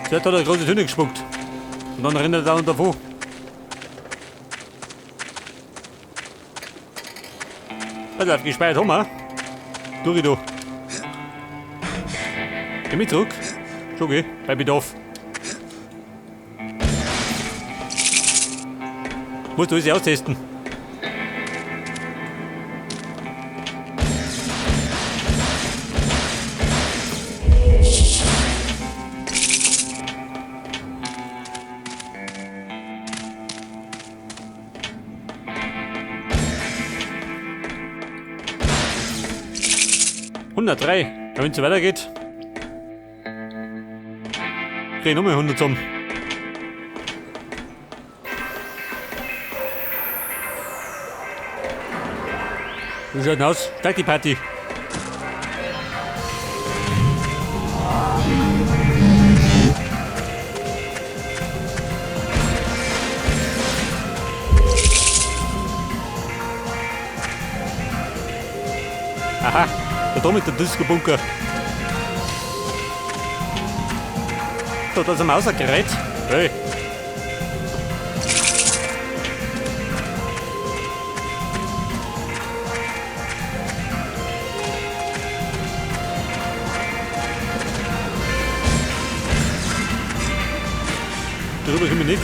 Zuerst hat er große Töne gespuckt. Und dann rennt er da und davor. Pass auf, gespeichert haben wir. Durch da. Geh mit zurück. Schon geh, bei Bedarf. Musst du alles austesten. 103. Ja, wenn es so weitergeht, krieg ich nochmal 100 zusammen. Wie schaut denn aus? Steigt die Party. Aha, da drüben ist der Disco-Bunker. Da, da ist ein Mausergerät. Hey. Darüber können wir nicht.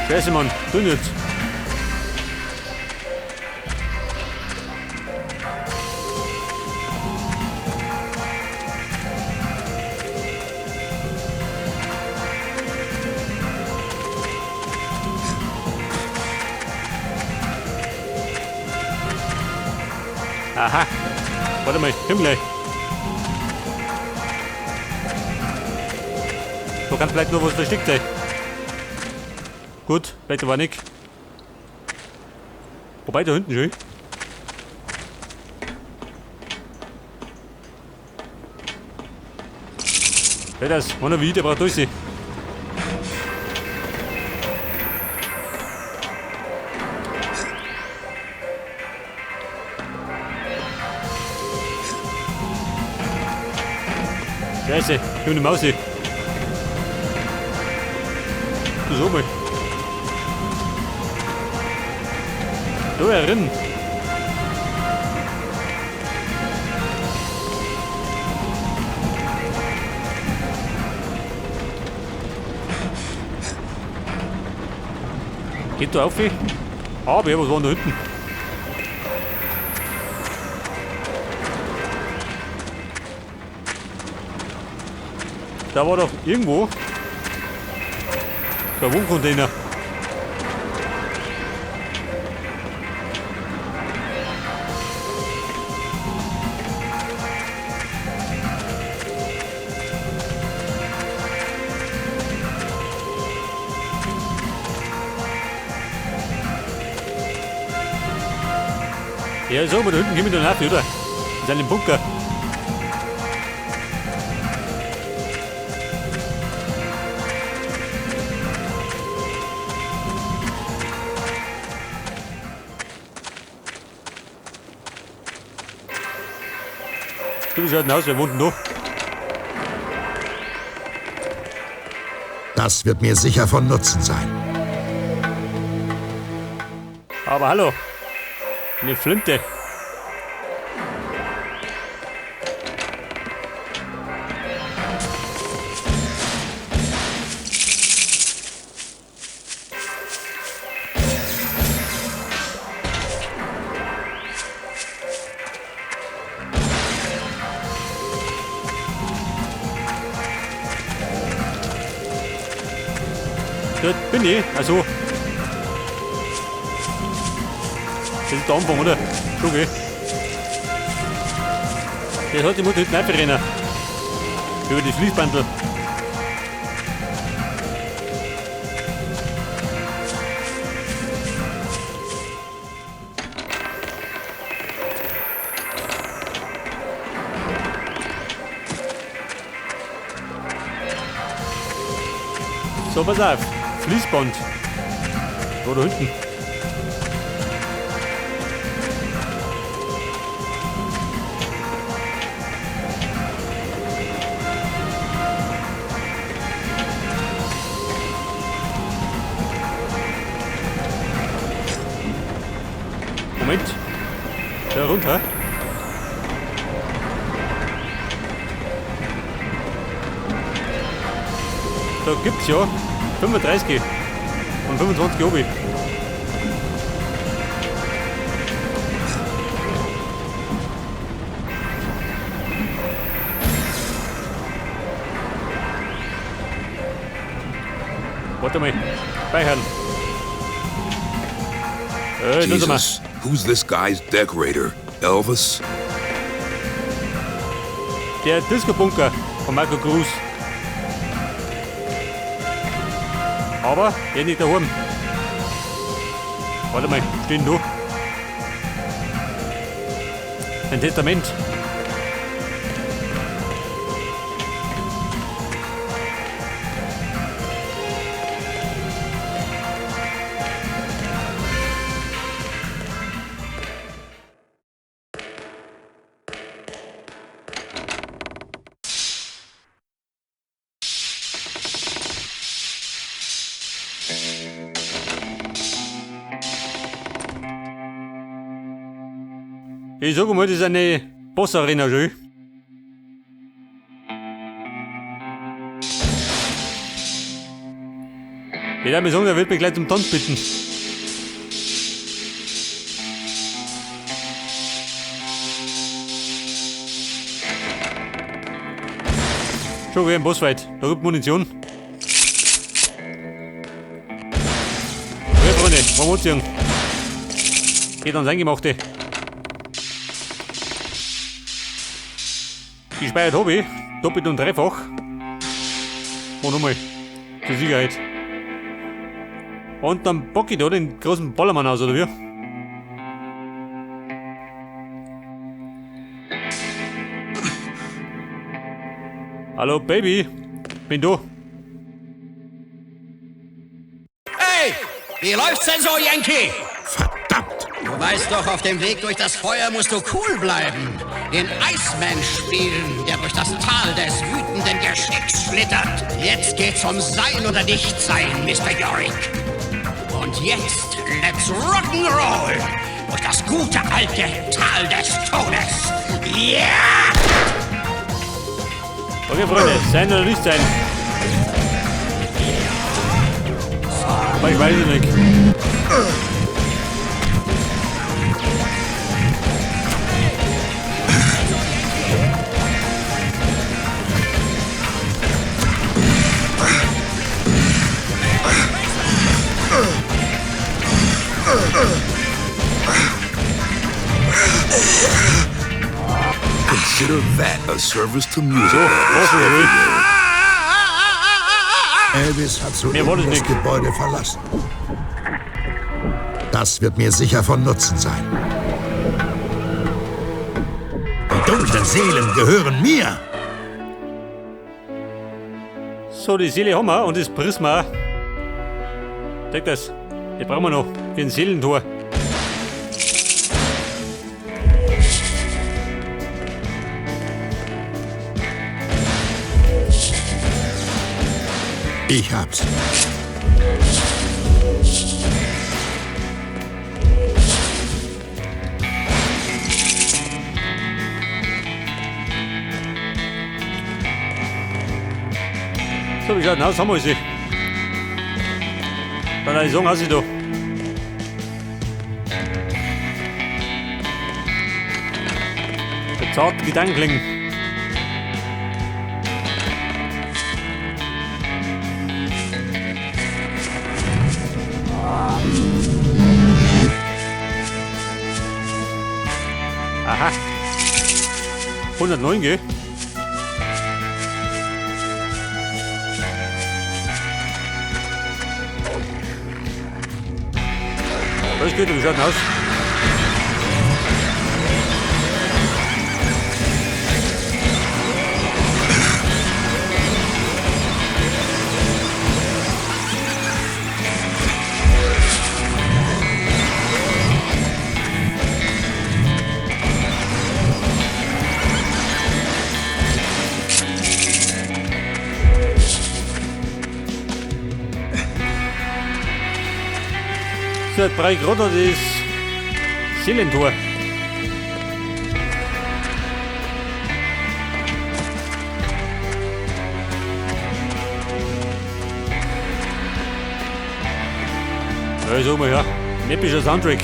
Scheiße, Mann, du nicht. Aha. Warte mal, komm gleich. Da kann vielleicht noch was versteckt sein. Gut, weiter war nicht. Wobei, da hinten schon. Wer das? Einer wie, der braucht durch sie. Scheiße, ich hab eine Maus. Du so mal. Da herin. Geht da auf? Ah, aber was war denn da hinten? Da war doch irgendwo der Wohncontainer. Ja, so, aber da hinten gehen wir dann nach, oder? In seinem Bunker. Du, wie schaut denn aus? Wer wohnt denn da? Das wird mir sicher von Nutzen sein. Aber hallo. Eine Flinte. Dort bin ich. Also. Das ist der Anfang, oder? Schon, gell? Der hat die Mutter hinten reinrennen. Über die Fließbandel. So, pass auf. Fließband. Da, da hinten. Moment. Da runter. Da gibt's ja 35 und 25 obi. Warte mal. Speichern. Los mal. Jesus, who's this guy's decorator? Elvis? Der Disco-Bunker von Marco Cruz. Aber der nicht daheim. Warte mal, stehen du? Ein Testament. Ich sag mal, das ist eine Boss-Arena, schön. Ich darf mir sagen, der wird mich gleich zum Tanz bitten. Schon wie ein Bossfight. Da gibt Munition. Okay, Freunde, wollen wir anziehen. Geht ans Eingemachte. Gespeichert habe ich, doppelt und dreifach. Und nochmal, zur Sicherheit. Und dann pack ich da den großen Ballermann aus, oder wie? Hallo Baby, bin da. Hey, wie läuft's denn so, Yankee? Verdammt! Du weißt doch, auf dem Weg durch das Feuer musst du cool bleiben. Den Iceman spielen, der durch das Tal des wütenden Geschicks schlittert. Jetzt geht's um Sein oder Nichtsein, Mr. Yorick. Und jetzt, let's rock'n'roll durch das gute alte Tal des Todes. Yeah! Okay, Freunde, sein oder nicht sein? Aber ich weiß es nicht. Consider that a service to music. So, hoffentlich. Elvis hat Mir wurde soeben das nicht. Gebäude verlassen. Das wird mir sicher von Nutzen sein. Die dunklen Seelen gehören mir. So, die Seele haben wir und das Prisma. Zeig das. Die brauchen wir noch für ein Seelentor. Ich hab's. So, wie schaut denn aus? Haben wir sie. Dann eine Song hast du da. Der zarte Gedanken. Aha. 109, gell? Alles gut, wie schaut denn aus? So, jetzt brauche ich gerade noch das Seelentor. Ja, ich sag mal, ja, ein epischer Soundtrack.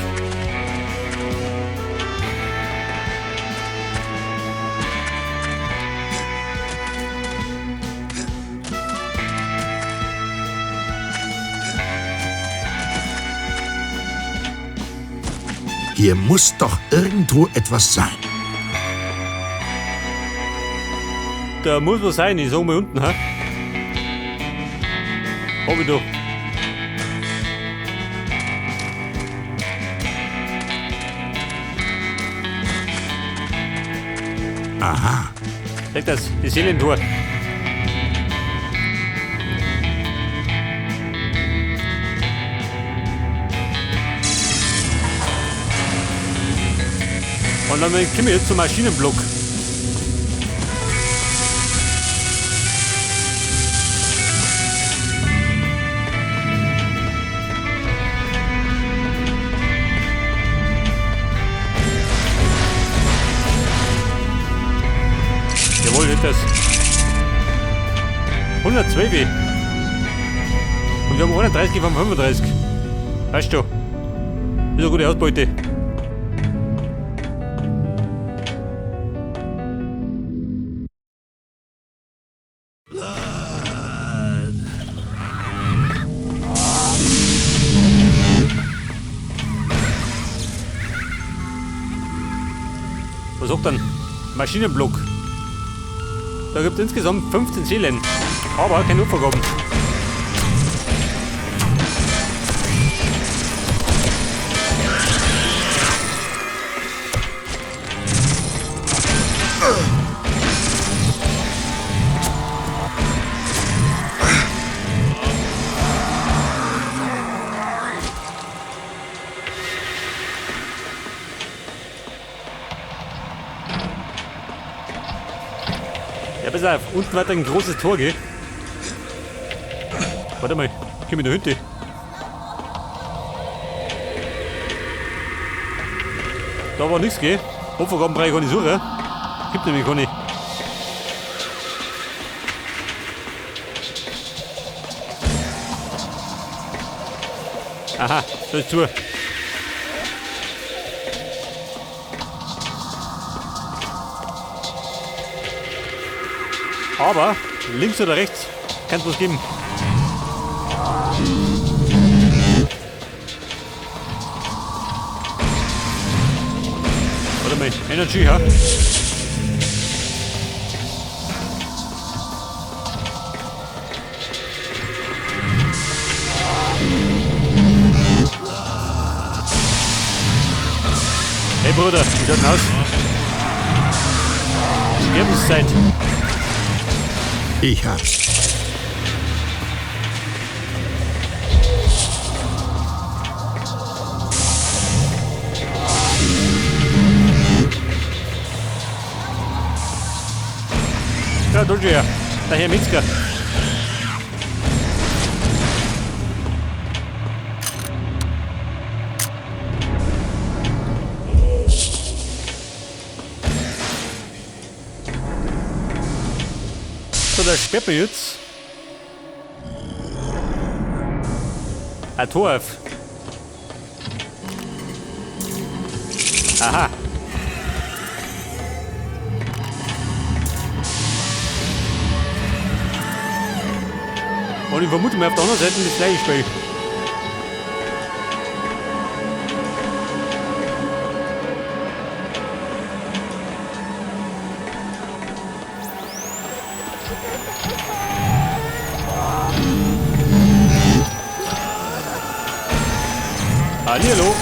Hier muss doch irgendwo etwas sein. Da muss was sein, ich sag mal unten, hä? Hab ich da. Aha. Seht das, die Seelentor. Und dann kommen wir jetzt zum Maschinenblock. Jawohl, wird das. 112. Und wir haben 31 von 35. Weißt du, ist eine gute Ausbeute. Was sagt dann? Maschinenblock. Da gibt es insgesamt 15 Seelen. Aber keine Opfergaben. Ja, pass auf, unten wird ein großes Tor, gell? Warte mal, komm ich da hinten? Da war nichts, gell? Opfergaben brauche ich keine suchen. Gibt nämlich keine. Aha, da ist zu. Aber links oder rechts kann es was geben. Warte mal, Energy, ja? Hey Bruder, wie schaut denn aus? Sterbenszeit. Ich hab's. Ja, da her. Der Herr Metzger. So, der sperrt mir jetzt ein Tor auf. Aha. Und ich vermute mal auf der anderen Seite das gleiche Spiel. Hallihallo.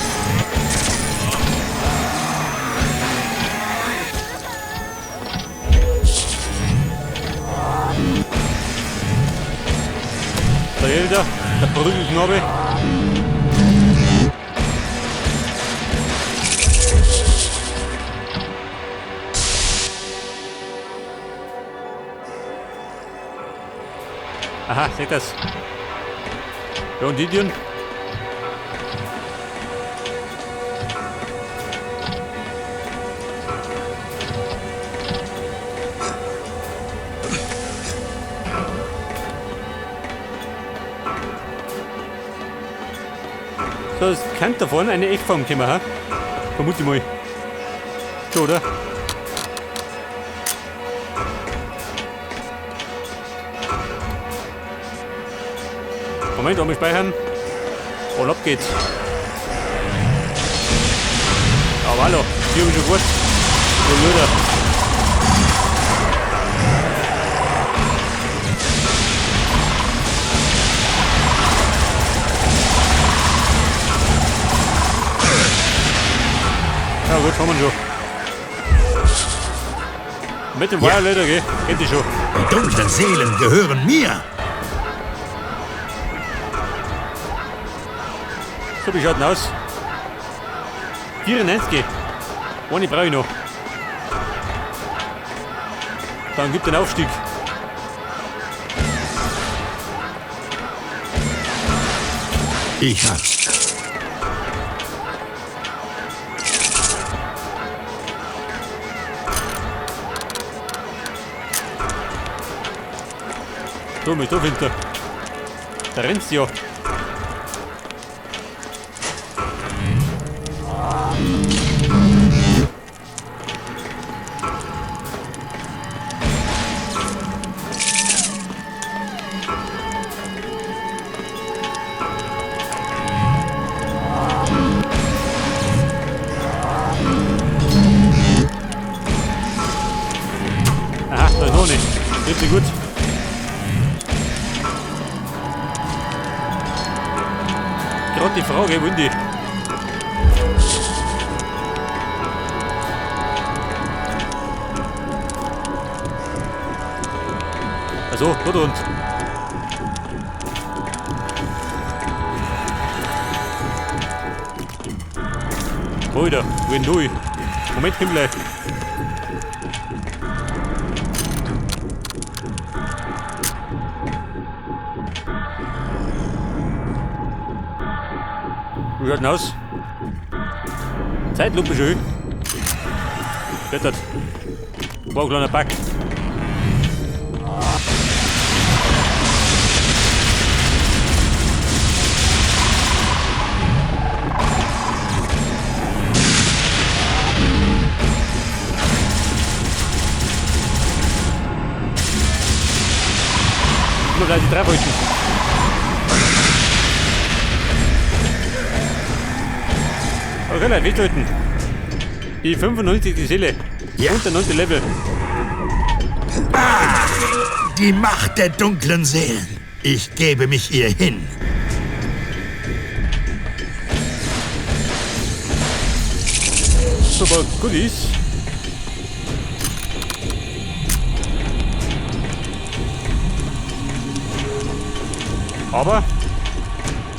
Da hier wieder, der Prügelknabe. Aha, seht das. Ja, und die Türen? So, es könnte da vorne eine Echtform kommen, ha? Vermute ich mal. So, oder? Moment, einmal speichern. Und ab geht's. Aber hallo, ich hab schon gewusst. Du Blöder. Ja gut, haben wir schon. Mit dem Violator, gell? Geht die schon. Die dunklen Seelen gehören mir. So, wie schaut denn aus? 94. Eine brauche ich noch. Dann gibt den Aufstieg. Ich hab. So, mich da hinter. Da rennst du ja. Aha, da ist noch nicht. Richtig gut. Gerade die Frage, wollen die? Also, dort und. Alter, wohin du? Moment, komm gleich. Wie schaut denn aus? Zeitlupe schön. Klettert. War ein kleiner Bug. Immer gleich die drei wollten. Okay, Leute, festhalten. Die 95, die Seele. Ja. Und der 9. Level. Ah, die Macht der dunklen Seelen. Ich gebe mich ihr hin. Super Goodies. Aber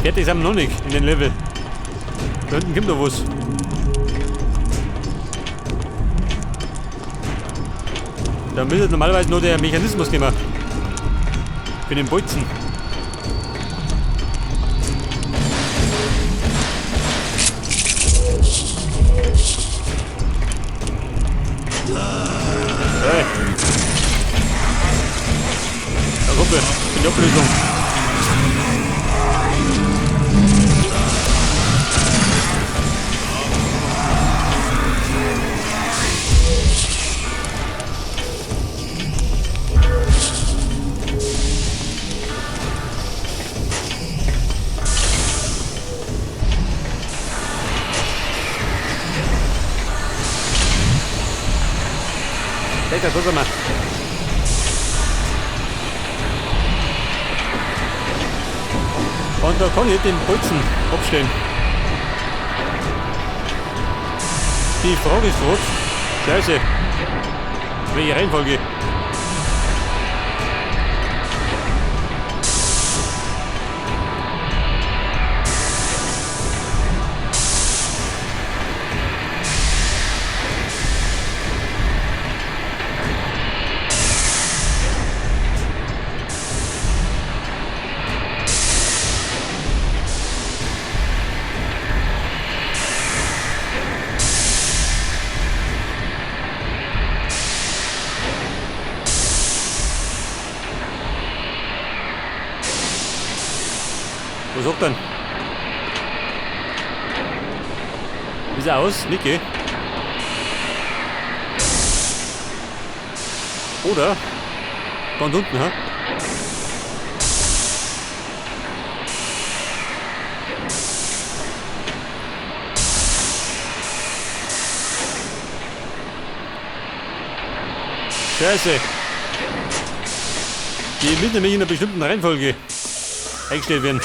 fertig sind wir noch nicht in den Level. Da hinten kommt noch was. Da müsste normalerweise nur der Mechanismus nehmen. Für den Bolzen. Hey. Da Gruppe, für die Ablösung. Das ist mal. Und da kann ich den Bolzen abstellen. Die Frage ist rot. Scheiße. Welche Reihenfolge? Was sagt denn? Ist er aus? Nicke. Oder? Ganz unten, ha? Scheiße. Die müssen nämlich in einer bestimmten Reihenfolge eingestellt werden.